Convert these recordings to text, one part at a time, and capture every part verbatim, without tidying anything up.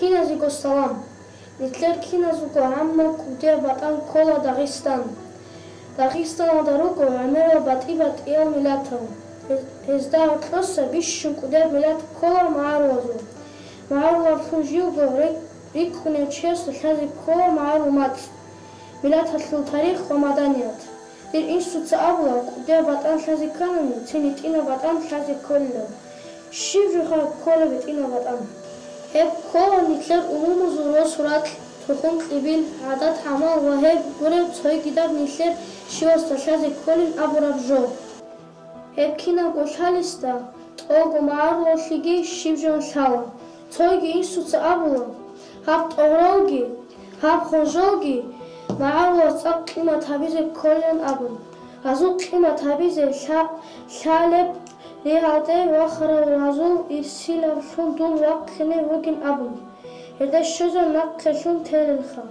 Киназего салам. Нилъер киназего гӀаммаб кӀудияб батӀан ккола Дагъистан. Дагъистаналда руго гӀемерал батӀи-батӀиял миллатал. Гьез-, гьезда гьоркьоса бищун кӀудияб миллат ккола магӀарулазул. МагӀарулаблъун живго рекь-, рикӀкӀунев чиясда лъазе ккола магӀарул мацӀ, миллаталъул тарих ва маданият. Дир инсуца абула, кӀудияб батӀан лъазе кканани, цин гьитӀинаб батӀан лъазе кколила. Щиб жоха ккола гьитӀинаб батӀан? Гьеб ккола нилъер умумузул росу-ракь, тухум-кьибил, гӀадат-гӀамал ва гьеб гуреб цогидаб нилъер щивасда лъазе кколин абураб жо. Гьеб кинабго лъалесда тӀолго магӀарулалъеги щиб жо лъала. Цоги инсуца абула, гьаб тӀогъролги, гьаб хонжолги магӀарулас цӀакъ къимат гьабизе кколилан абун. Гьазул къимат гьабизе лъа-, лъалеб ригьалде вахарав разул ирсилавлъун дун вахъине вугин абун. Гьелда щвезар нахъе лъун телелха.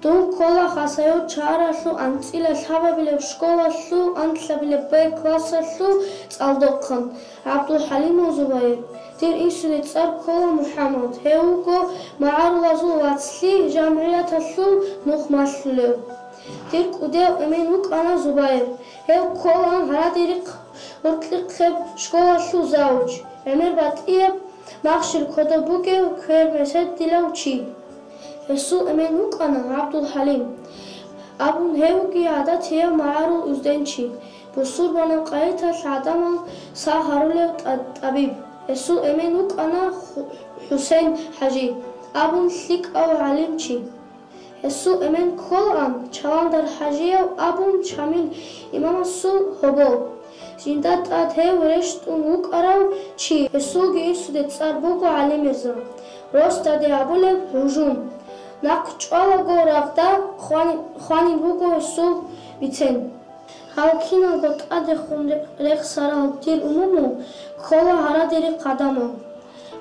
Дун ккола Хасавюрт шагьаралъул анцӀила лъабабилеб школалъул анлъабилеб Б классалъул цӀалдохъан ГӀабдулхӀалимов Зубайр. Дир инсуде цӀар ккола МухӀаммад. Гьев вуго магӀарулазул вацлъи, жамгӀияталъул нух малъулев. Дир кӀудияв эмен вукӀана Зубайр. Гьев кколаан гьарадерихъ гьоркьихъеб школалъул завуч, гӀемер батӀияб, махщел кодоб бугев квер-месед дилав чи. Гьесул эмен вукӀана ГӀабдулхӀалим абун, гьевги гӀадатияв магӀарул узденчи, бусурбанаб къагӀидалъ гӀадамал сах гьарулев тӀа-, тӀабиб. Гьесул эмен вукӀана Ху-, ХӀусен-хӀажи абун лъикӀав гӀалимчи. Гьесул эмен кколаан Чаландар-хӀажияв абун Шамил имамасул гьобол. Жинда тӀад гьев рещтӀун вукӀарав чи, гьесулги инсуде цӀар буго ГӀалимирза, росдаде абулеб ГӀужум. Нахъ чӀвалаго рагъда хвани-, хванин буго гьесул бицен. Гьал киналго тӀадехун ре-, рехсарал дир умуму ккола гьарадерихъ гӀадамал.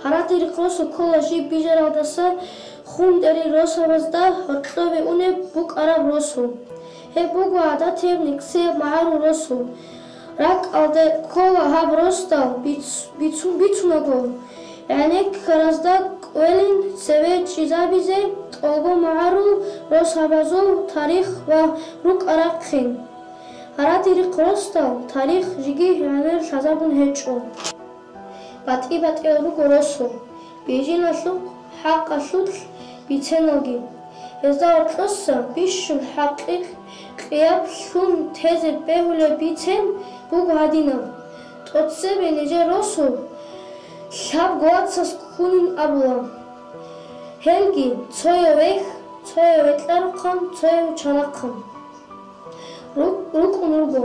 Гьарадерихъ росу ккола жиб бижаралдаса хундери росабазда гьоркьобе унеб букӀараб росу. Гьеб буго гӀадатияб никсияб магӀарул росу. РакӀалде ккола гьаб росдал биц-, бицун-бицунаго, гӀенеккаразда кӀвелин цеве чӀезабизе тӀолго магӀарул росабазул тарих ва рукӀа-рахъин. Гьарадерихъ росдал тарих жеги гӀемер лъазабун гьечӀо. БатӀи-батӀиял руго росу, бижиналъухъ хӀакъалъулъ биценалги. Гьезда гьоркьоса бищун хӀакъикъ къиялъ лъун тезе бегьулеб бицен буго гьадинаб: тӀоцебе нижер росу лъабго вацас ккунин абула. Гьелги цояв вехь, цояв ветӀларухъан, цояв чанахъан. РукӀ-, рукӀун руго.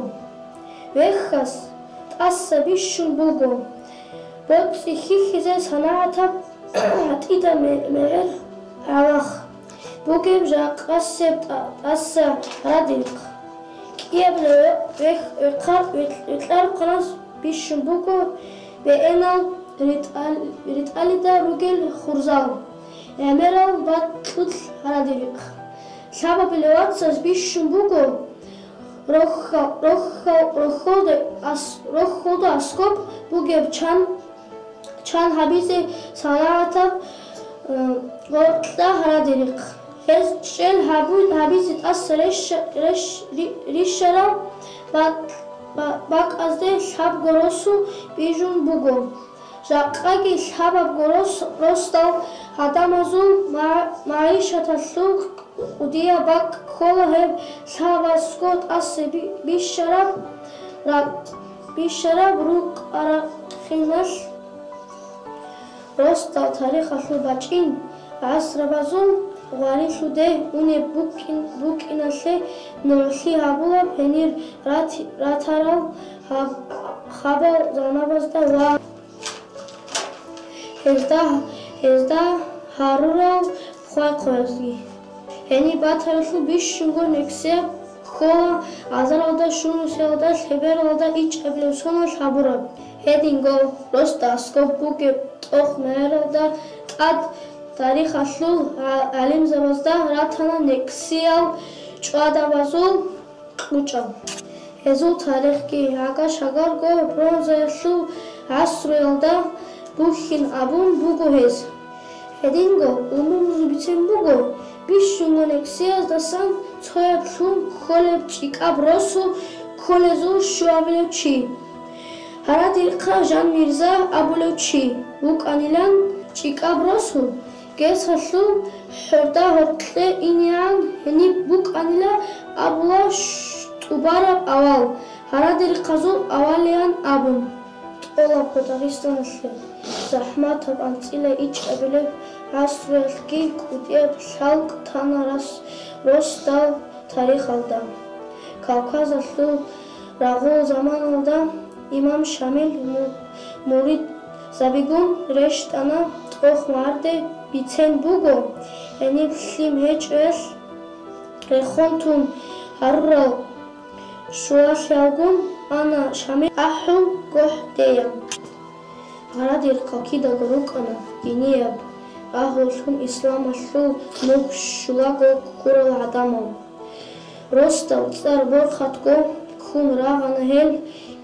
Вехьас тӀаса бищун буго боцӀи хьихьизе санагӀатаб гӀатӀида ме-, мегӀер гӀалах бугеб жакъасеб тӀа-, тӀаса гьарадерихъ. КӀияб вехь-, вехъа-, векь-, векьарухъанас бищун буго бегӀенал ритӀал-, ритӀалида ругел хурзал, гӀемерал бакьулъ гьарадерихъ. Лъабабилев вацас бищун буго рохьа-, рохьа-, рохьолда ас-, рохьолда аскӀоб бугеб чан, чан гьабизе санагӀатаб, э, гъоркьа гьарадерихъ. Гьез чӀел гьабу-, гьабизе тӀаса реща-, рещ-, ри-, рищарал бакь-, ба-, бакӀазде лъабго росу бижун буго. Жакъаги лъабабго рос-, росдал гӀадамазул ма-, магӀишаталъул кӀудияб бакӀ ккола гьеб лъабасго тӀаса би-, бищараб ра-, бищараб рукӀа-рахъиналъ. Росдал тарихалъул бачӀин гӀасрабазул гъварилъуде унеб букӀин-, букӀиналъе нугӀлъи гьабулаб гьенир рати-, ратарал гьаб-, хабал заманабазда ва гьезда, гьезда гьарурал хъвай-хъваязги. Гьениб батаралъул бищунго некӀсияб ккола азаралда, щунусиялда, лъебералда ичӀабилеб соналъ гьабураб. Гьединго росдал аскӀоб бугеб тӀохӀ мегӀералда тӀад тарихалъул гӀа-, гӀалимзабазда ратана некӀсиял чӀвадабазул кьучӀал. Гьезул тарихги гӀага-шагарго бронзаялъул гӀасруялда бухьин абун буго гьез. Гьединго умумузул бицен буго, бищунго нексеяздасан цояблъун кколеб ЧӀикӀаб росу кколезул щуабилев чи. Гьарадирхъа Жан-Мирза абулев чи вукӀанилан ЧӀикӀаб росу, Герцалъул хӀорда-гьоркье инегӀан гьениб букӀанила абула тӀубараб авал, гьарадирхъазул авалиян абун. ТӀолабго Дагъистаналъе захӀматаб анцӀила ичӀабилеб гӀасруялъги кӀудияб лъалкӀ тана рас-, росдал тарихалда. Кавказалъул рагъул заманалда имам Шамил му-, муридзабигун рещтӀана, тӀохмарде бицен буго, гьениб лъим гьечӀоялъ рехун тун гьарурал щулалъиялгун ана Шамил ахӀун гохӀдеян. Гьарадирхъа кидаго рукӀана динияб агьлулъун исламалъул нух щулаго ккурал гӀадамал. Росдал цӀар борхатго ккун рагъана гьел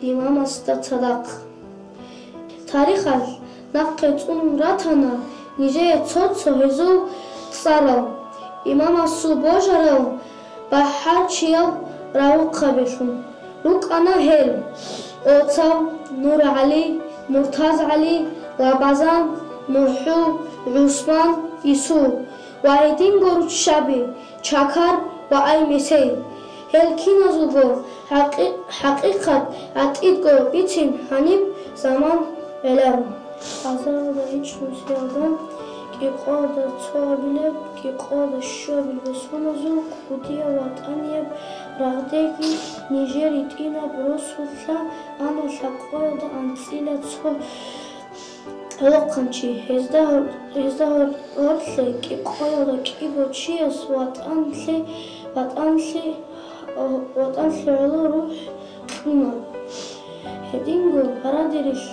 имамасда цадахъ. Тарихалъ нахъе цӀун ратана нижее цо-цо гьезул цӀарал, имамасул божарал, бахӀарчиял рагъухъабилъун рукӀана гьел: Оцав, НургӀали, МуртазгӀали, Лабазан, МухӀу, ГӀусман, Ису ва гьединго руччаби, Чакар ва Аймесей. Гьел киназулго хӀакъи-, хӀакъикъат гӀатӀидго бицин гьаниб заман гӀеларо. Азаралда ичӀнусиялда кӀикъоялда цоабилеб, кӀикъоялда щуабилеб босоназул кӀудияб ватӀанияб рагъдеги нижер гьитӀинаб росулъа ана лъабкъоялда анцӀила цо гӀолохъанчи. Гьезда гьор-, гьезда гьор-, гьорлъе кӀикъоялда кӀиго чияс ватӀанлъи, ватӀанлъи, ватӀанлъи гӀоло рухӀ кьуна. Гьединго гьарадерилъ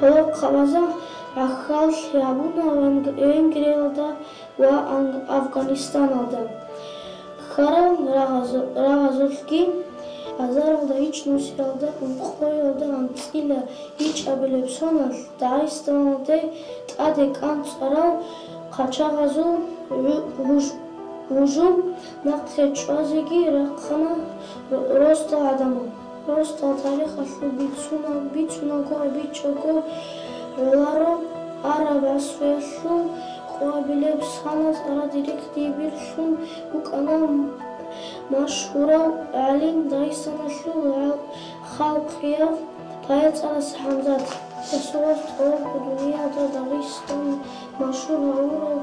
гӀолохъабазда гӀахьаллъи гьабуна Венгр-, Венгриялда ва Ан-, Афганистаналда. Ккарал рагъаз-, рагъазулъги азаралда ичӀнусиялда ункъоялда анцӀила ичӀабилеб соналъ Дагъистаналде тӀаде кӀанцӀарал хъачагъазул гьу-, гьуж-, гьужум нахъе чӀвазеги рахъана ро-, росдал гӀадамал. Росдал тарихалъул бицуна-, бицунаго, бичӀчӀого гӀоларо, араб гӀасруялъул къоабилеб саназ гьарадерихъ дибирлъун букӀана машгьурав гӀалим, Дагъистаналъул гьал-, халкъияв поэт ЦӀаласа ХӀамзат. Расулас тӀолабго дуниялда Дагъистан машгьур гьавурав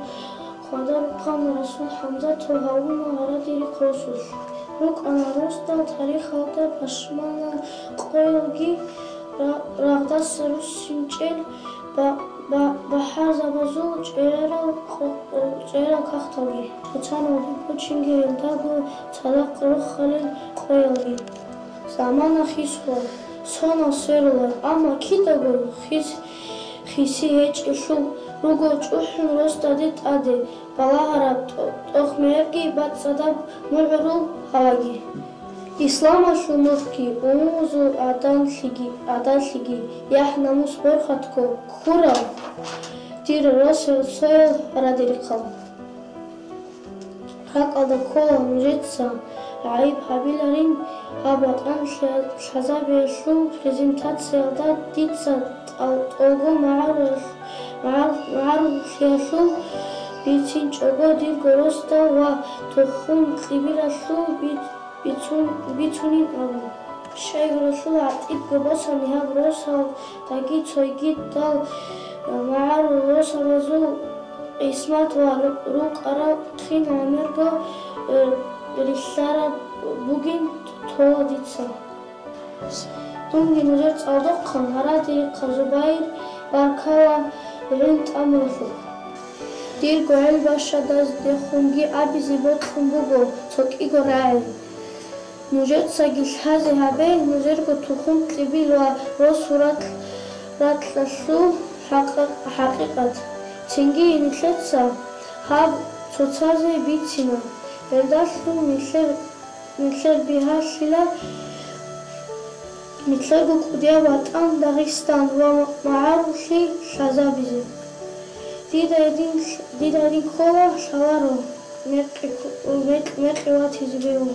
Хвадарухъан Расул ХӀамзатов гьавуна гьарадерихъ росулъ. РукӀана росдал тарихалда пашманал къоялги ра-, рагъдаса руссинчӀел ба-, ба-, бахӀарзабазул чӀегӀерал къо-, къо-, чӀегӀерал кагъталги. Цоцаналда бучинги гьелдаго цадахъ рохалил къоялги. Замана хисула, сонал сверула, амма кидаго хис-, хиси гьечӀелъул руго чӀухӀун росдаде тӀаде балагьараб тӀо-, тӀохмерги бацӀцӀадаб мугӀрул гьаваги. Исламалъул нухги, умумузул гӀаданлъиги, гӀадалъиги, яхӀ-намус борхатго ккурал дир росасул гьарадерихъал. РакӀалда ккола нужеца гӀайиб гьабиларин гьаб ватӀан лъа-, лъазабиялъул презентациялда дица тӀал-, тӀолго магӀарулъ-, магӀар-, магӀарулъиялъул бицинчӀого дирго росдал ва тухум-кьибилалъул би-, бицун-, бицунин абун. Щайгурелъул гӀатӀидго босани гьаб росалдаги цойгидал магӀарул росабазул къисмат ва ру-, рукӀарал хин гӀемерго, э, рилълъараб бугин тола дица. Дунги нужер цӀалдохъан гьарадерихъа, Зубайр, баркала гӀин тӀамуралъухъ. Дирго гӀелбащадаздехунги абизе бокьун буго цо кӀиго рагӀи. Нужецаги лъазе гьабе нужерго тухум-кьибил ва росу-ракь-, ракьалъул хӀакъ-, хӀакъикъат. Цинги нилъеца гьаб цоцазе бицина, гьелдалъун нилъер Нилъер бигьалъила нилъерго кӀудияб ватӀан Дагъистан ва магӀарулъи лъазабизе. Дида гьедин, дида гьедин ккола лъаларо, мекъи-, мекъ-, мекъи ватизе бегьу.